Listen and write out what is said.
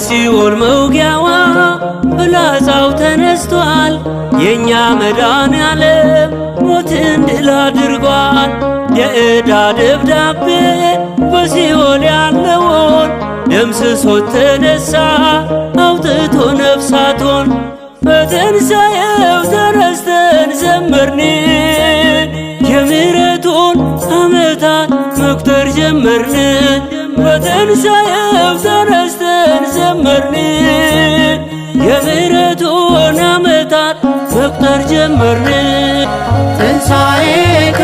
የሲኦል መውጊያዋ ፍላጻው ተነስቷል። የእኛ መድኃኔዓለም ሞትን ድል አድርጓል። የዕዳ ደብዳቤ በሲኦል ያለውን ደምስሶት ተነሳ አውጥቶ ነፍሳቱን። በትንሣኤው ተነስተን ዘመርን፣ የምሕረቱን ዓመታት መቁጠር ጀመርን። በትንሣኤው ተነስተን ዘመርን፣ የምሕረቱን ዓመታት መቁጠር ጀመርን። ትንሣኤከ